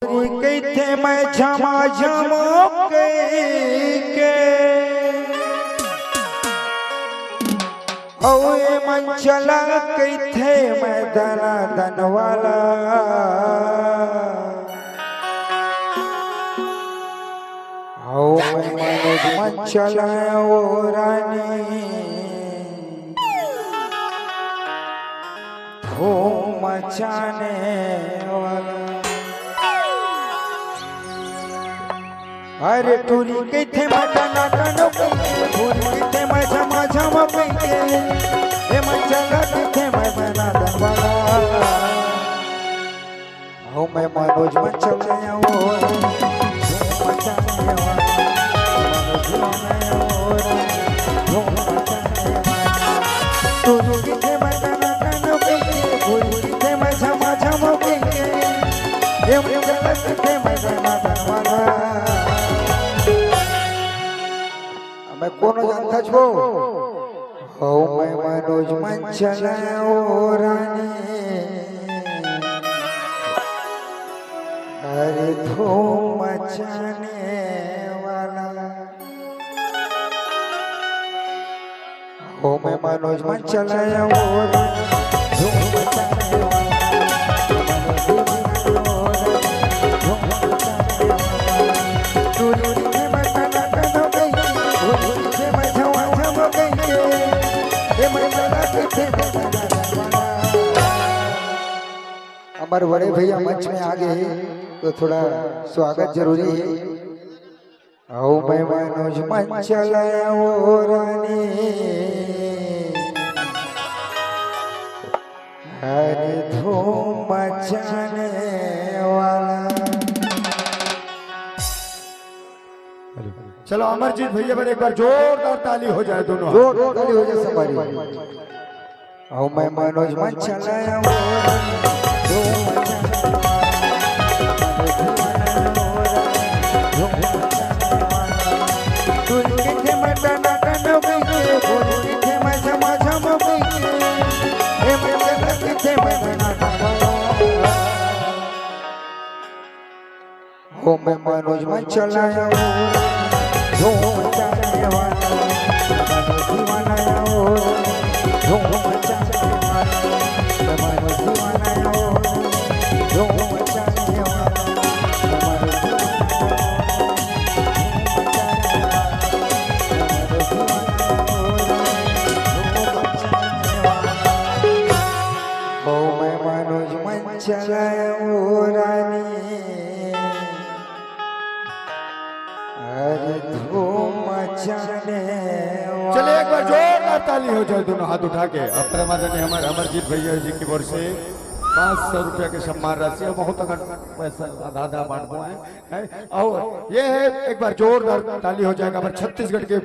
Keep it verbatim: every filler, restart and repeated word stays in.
कहिथे मैं झमाझम कहिके, अउ ए मन चला कहिथे मैं दनादन वाला। अउ मैं मनोज मन चला ओ रानी, धूम मचाने वाला। अरे टूरी कहिथे मैं टनाटन कहिके, टूरी कहिथे मैं झमाझम कहिके, ए मन चला कहिथे मैं दनादन वाला। अउ मैं मनोज मन चला ओ, धूम मचाने वाला। मनोज मन ओ, धूम मचाने वाला। टूरी कहिथे मैं टनाटन कहिके, टूरी कहिथे मैं झमाझम कहिके, ए मन चला कहिथे मैं दनादन वाला। मैं कोनो जानथस वो? हौ मैं मनोज मन चला ओ रानी, अरे धूम मचाने वाला। हौ मैं मनोज मन चला ओ रानी, धूम मचाने वाला। हमर बड़े भैया मंच में आ गए हैं, तो थोड़ा स्वागत जरूरी है। आओ मैं मनोज मन चला ओ रानी, अरे धूम मचाने वाला। चलो अमरजीत भैया पर एक बार जोरदार ताली हो जाए दोनों हाथ। जोरदार ताली हो जाए हमारी। आओ मैं मनोज मन चला ओ रानी, धूम मचाने वाला। ओ मैं मनोज मन चला ओ, धूम मचाने वाला, मनोज दीवाना ओ, धूम मचाने वाला, मनोज दीवाना ओ, धूम मचाने वाला, मनोज दीवाना ओ, धूम मचाने वाला, मनोज दीवाना ओ, धूम मचाने वाला। ओ मैं मनोज मन चला ओ रानी। अरे धूम मचाने वाला। चलिए, एक बार जोरदार ताली हो जाए, दोनों हाथ उठा के। अब प्रेमादरणीय हमारे अमरजीत भैया जी की ओर से पाँच सौ रुपया के सम्मान राशि, और बहुत अगर पैसा आधा आधा बांट दो है, है? और ये है, एक बार जोरदार ताली हो जाएगा हमारे छत्तीसगढ़ के